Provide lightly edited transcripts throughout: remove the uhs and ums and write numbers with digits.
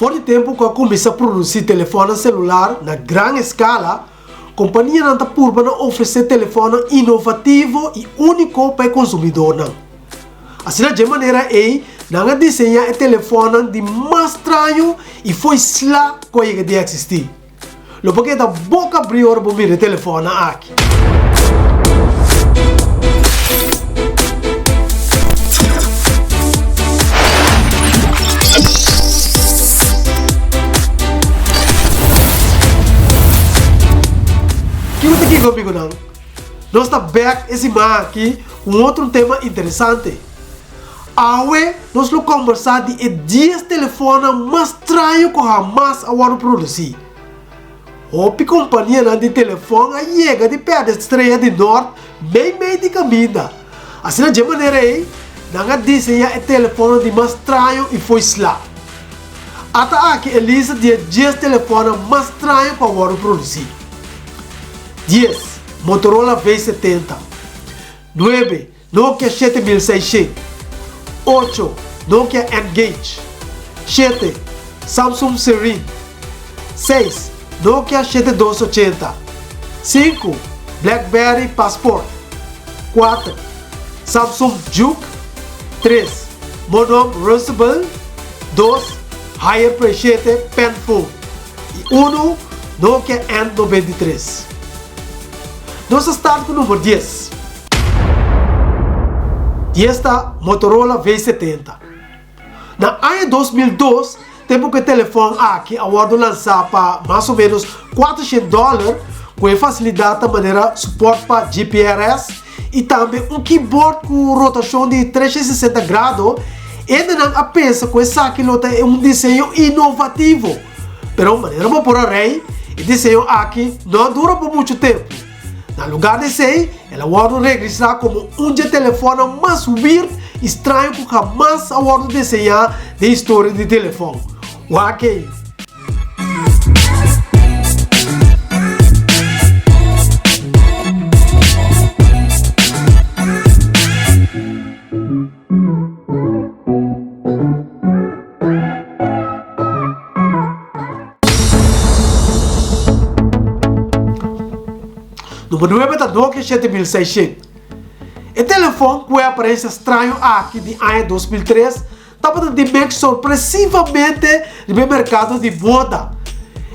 For di tempu ku a kuminsá produsí telefònnan selular na gran eskala, kompanianan ta purba na ofresé telefònnan inovativo i úniko pa e konsumidornan. Asina dje manera ei nan a diseñá e telefònnan di mas straño i fo'i sla ku a yega di eksistí. Lo por keda boka abrí ora bo mira e telefònnan aki. Kiko ta kiko amigunan? Nos ta bèk e siman aki ku un otro tema interesante. Awe nos lo kòmbersá di e dies telefònnan mas straño ku hamas a wòrdu produsí. Hopi kompanianan di telefòn a yega di pèrdè strea di nòrt meimei di kaminda. Asina dje manera ei, nan a diseñá e telefònnan di mas straño i fo'i sla. Ata aki e lista di e dies telefònnan mas straño ku a wòrdu produsí. Dies, Motorola V 70. Nuebe, Nokia 7600, Ocho, Nokia N-Gage, Shete, Samsung Serene, Seis, Nokia shete dos ochenta, Sinku, BlackBerry Passport, Kuater, Samsung Juke, Tres, Monome Runcible, Dos, Haier Play shete Pen Phone i unu, Nokia N 93. Nos a start ku number dies. Di esta Motorola V 70. Na aña 2002, tempu ku e telefòn aki a wòrdu lansá pa mas o ménos 400 dòler, ku e fasilidat ta manera supòrt pa GPRS i tambe un keyboard ku rotashon di 360 grado, hendenan a pensa ku esaki lo ta un diseño inovativo. Pero manera bo por a rei, e diseño aki no a dura pa muchu tempu. Na lugar di esei, el a wòrdu registrá komo un dje telefònnan mas weird i straño ku hamas a wòrdu diseñá den historia di telefòn. Wak ei! Number nuebe ta Nokia 7600. E telefon ku e aparensia straño aki di aña 2003 tabata di mek sorpresivamente riba e merkado di moda.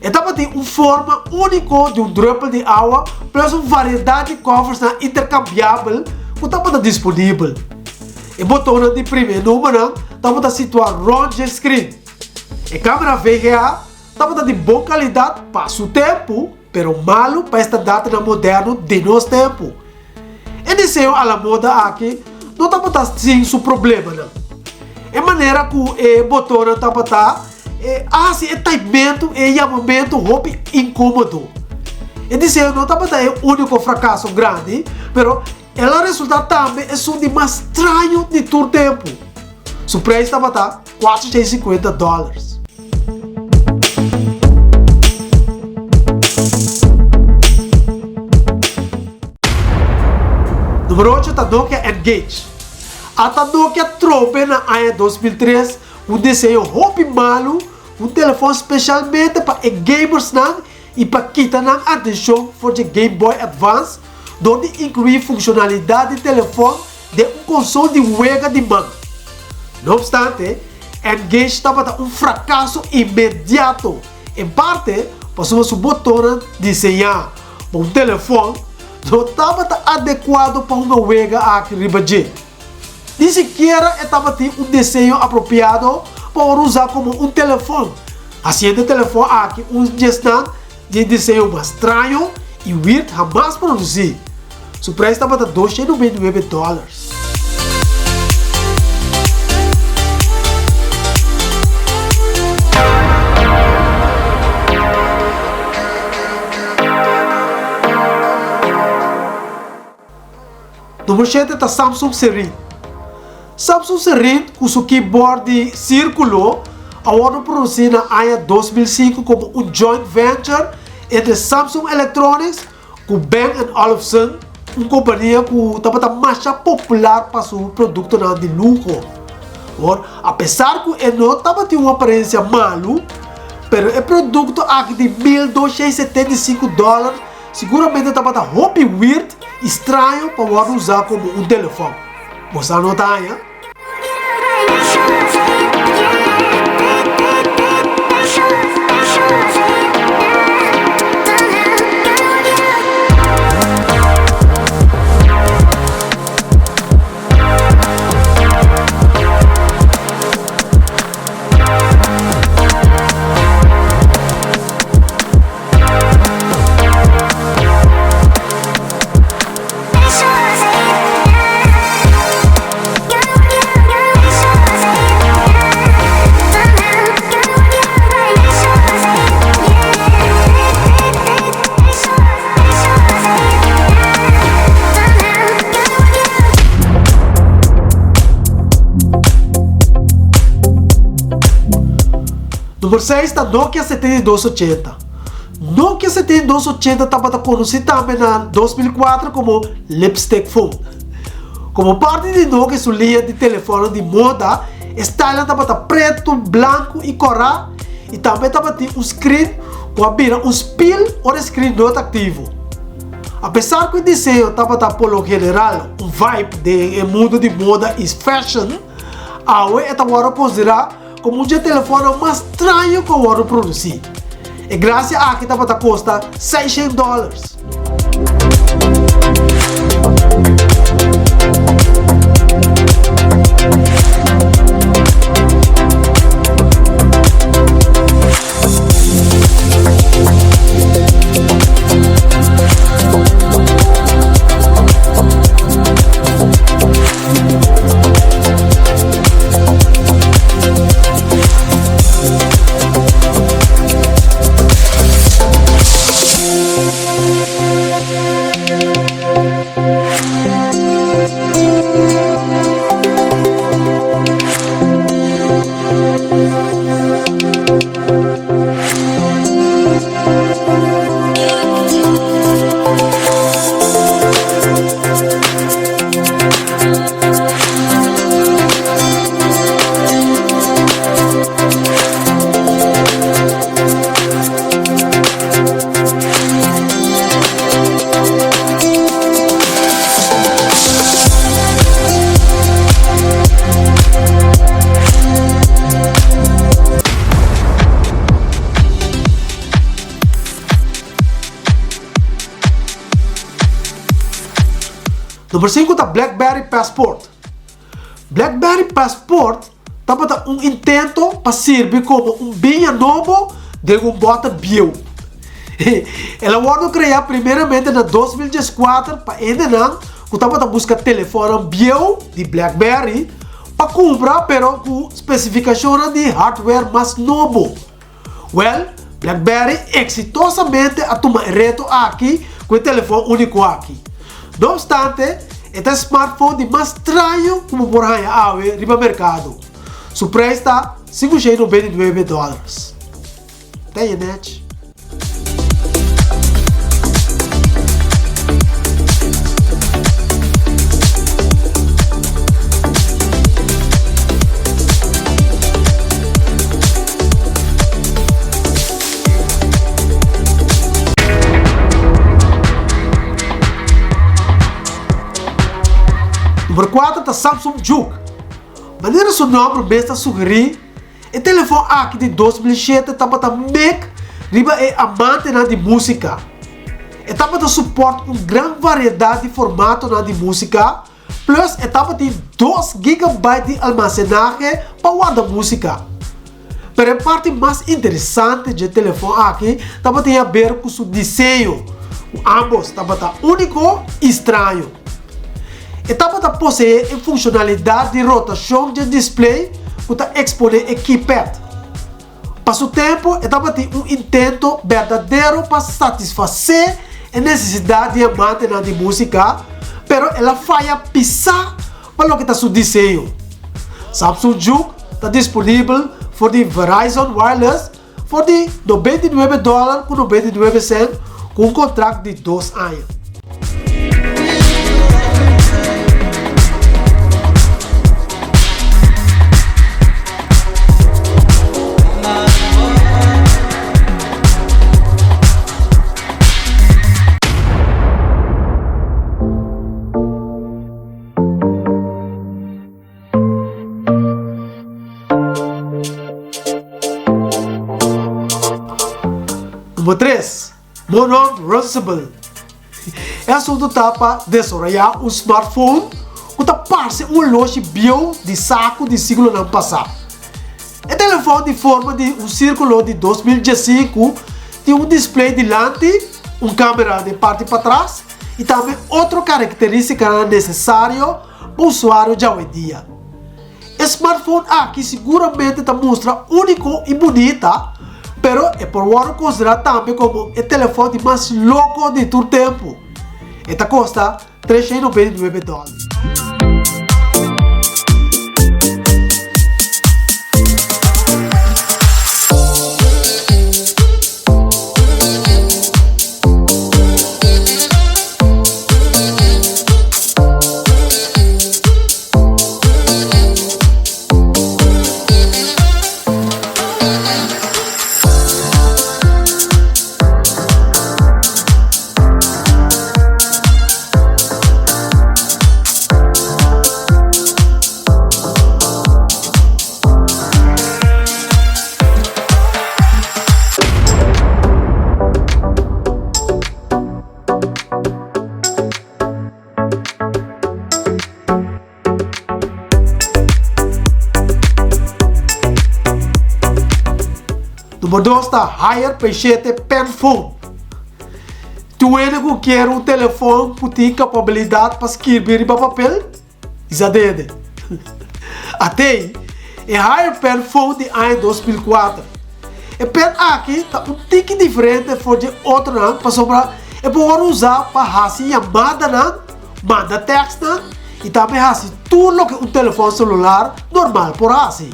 E tabatin un forma úniko di un drùpel di awa plus un variedat di kòfersnan interkambiabel ku tabata disponibel. E botonnan di primi e numbernan tabata situá rònt dje skrin. E kamera VGA tabata di bon kalidat pa su tempu, pero malu pa e standartenan moderno di nos tempu. E diseño a la moda aki no tabata sin su problemanan. E manera ku e botonnan tabata a hasi e taimentu i e yamamentu hopi inkómodo. E diseño no tabata e úniko frakaso grandi, pero El a resultá tambe esun di mas straño di tur tempu. Su preis tabata 450 dòlars. Numero ocho ta Nokia N-Gage. Ata Nokia trobe na aña 2003 ku un diseño hopi malu, un telefòn speshalmente pa e gamersnan i pa kita nan atenshon for dje Game Boy Advance dor di inkluí funkshonalidat di telefòn den un konsol di wega di man. No opstante, N-Gage tabata un frakaso inmediato, en parte pasobra su botonnan diseñá pa un telefòn no tabata adekuado pa hunga wega aki riba dje. Ni sikiera e tabatin un diseño apropiado pa wòrdu usá komo un telefòn, hasiendo e telefòn aki un djesnan di e diseño mas straño i weird hamas produsí. Su preis tabata 299 dòlars. Numero shete ta Samsung Serene. Samsung Serene ku su keyboard di sirkulo a wòrdu produsí na aña 2005 komo un joint venture entre Samsung Electronics ku Bang and Olufsen, un kompania ku tabata masha popular pa su produktonan di luho. Awor, apesar ku e no tabatin un aparensia malu, pero e produkto aki di 1275 dòler siguramente tabata hopi weird i straño pa wòrdu usá komo un telefòn. Bo sa no ta haña? Number 6 ta Nokia 7280. Nokia 7280 tabata konosí tambe na 2004 komo Lipstick Phone. Komo parti di Nokia su liña di telefònnan di moda, e stylnan tabata pretu, blanku i kòrá i tambe tabatin un screen ku a bira un spil ora e screen no ta aktivo. Apesar ku e diseño tabata por lo general un vibe den e mundu di moda i fashion, awe e ta wòrdu konsiderá komo un dje telefònnan mas straño ku a wòrdu produsí. E grasia aki tabata kosta seishent dòlars. Number sinku ta BlackBerry Passport. BlackBerry Passport tabata un intento pa sirbi komo un biña nobo den un bòter bieu. El a wòrdu kreá primeramente na 2014 pa hendenan ku tabata buska telefònnan bieu di BlackBerry pa kumpra pero ku spesifikashonnan di hardware mas nobo. Wèl, BlackBerry eksitosamente a tuma e reto aki ku e telefòn úniko aki. No opstante, e ta e smartphone di mas straño ku bo por haña awe riba merkado. Su preis ta 599 dòlars. Ta e nèchi. Number 4 ta Samsung Juke. Manera su nomber mes ta sugerí, E telefon aki di 2007 tabata mek riba e amantenan di músika. E tabata supòrt un gran variedat di formatonan di músika, plus e tabatin dos gigabyte di almasenahe pa warda músika. Pero e parti mas interesante dje telefon aki tabatin haber ku su diseño, ku ámbos tabata úniko i straño. E tabata poseé e funshonalidat di rotashon dje display ku ta eksponé e keypad. Pa su tempu e tabatin un intento berdadero pa satisfasé e nesesidat di amantenan di músika, pero el a faya pisá pa loke ta su diseño. Samsung Juke ta disponibel for di Verizon Wireless For di 99 dòler ku 99 sènt ku un kontrakt di dos aña. Number tres, Monome Runcible. E asuntu ta pa desaroyá un smartphone ku ta parse un oloshi bieu di saku di siglonan pasá. E telefòn di forma di un sírkulo di 2015 tin un display dilanti, un kámera den parti patras i tambe otro karakterístikanan nesesario pa usuario djawendia. E smartphone aki siguramente ta mustra úniko i bunita, pero e por wòrdu konsiderá tambe komo e telefòn di mas loko di tur tempu. E ta kosta 399 dòler. Number dos ta Haier P7 Pen Phone. Tur hende ku kier un telefon ku tin kapabilidat pa skirbi riba papel, isa dede. Atei, e Haier Pen Phone di aña 2004. E pen aki ta un tiki diferente for dje otronan pasobra e por wòrdu usá pa hasi yamadanan, manda tèkstnan i tambe hasi tur loke un telefòn selular normal por hasi.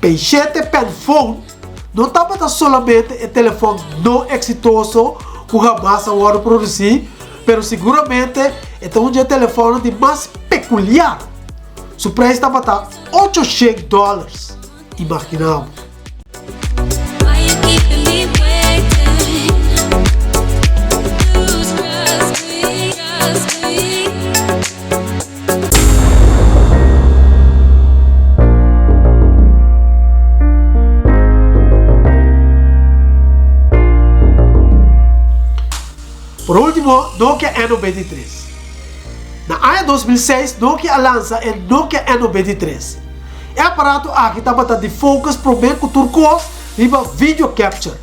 P7 Pen Phone no tabata solamente e telefòn no eksitoso ku hamas a wòrdu produsí, pero siguramente e ta un dje telefònnan di mas pekuliar. Su preis tabata ocho shen dòlers. Imaginá bo. Por último, Nokia N93. Na aña 2006, Nokia a lansa e Nokia N93. E aparato aki tabata di focus promé ku tur kos riba video capture.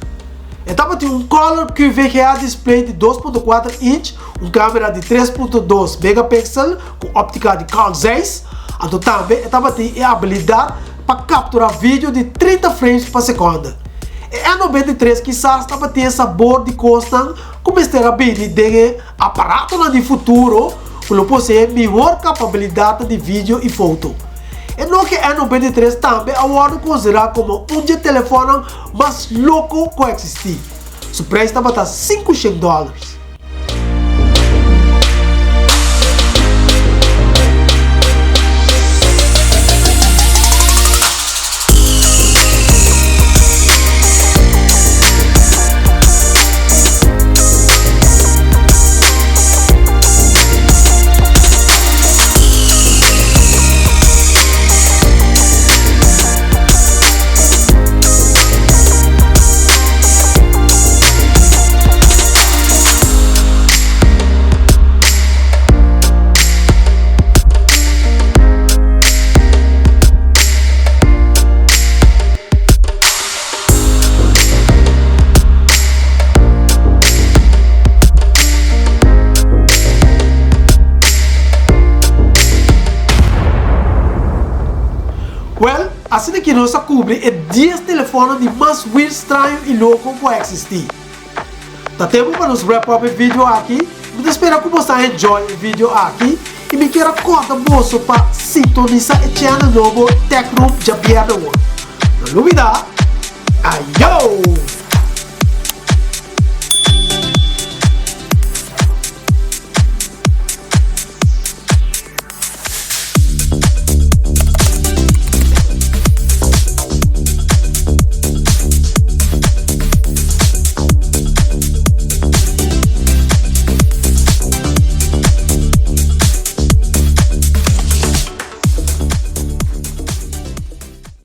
E tabatin un color QVGA display di 2.4 inch, un camera di 3.2 megapixel ku optica di Carl Zeiss, anto tambe e tabatin e abilidat pa captura video di 30 frames pa seconde. E N93 kisas tabatin e sabor di kosnan ku mester a bini den e Aparatonan di futuro ku lo poseé mihor kapabilidatnan di video i foto. E Nokia N93 tambe a wòrdu konsiderá komo un dje telefònnan mas loko ku a eksistí. Su preis tabata 500 dòlars. Well, asina ki nos a kubri e dies telefonnan di mas weird, straño i loko ku a eksistí. Ta tempu pa nos wrap up e video aki. Mi ta spera ku boso a enjoy e video aki i mi kier a kòrda boso pa sintonisa e channel nobo Tech Room djabièrnè awor. No lubida, ayo!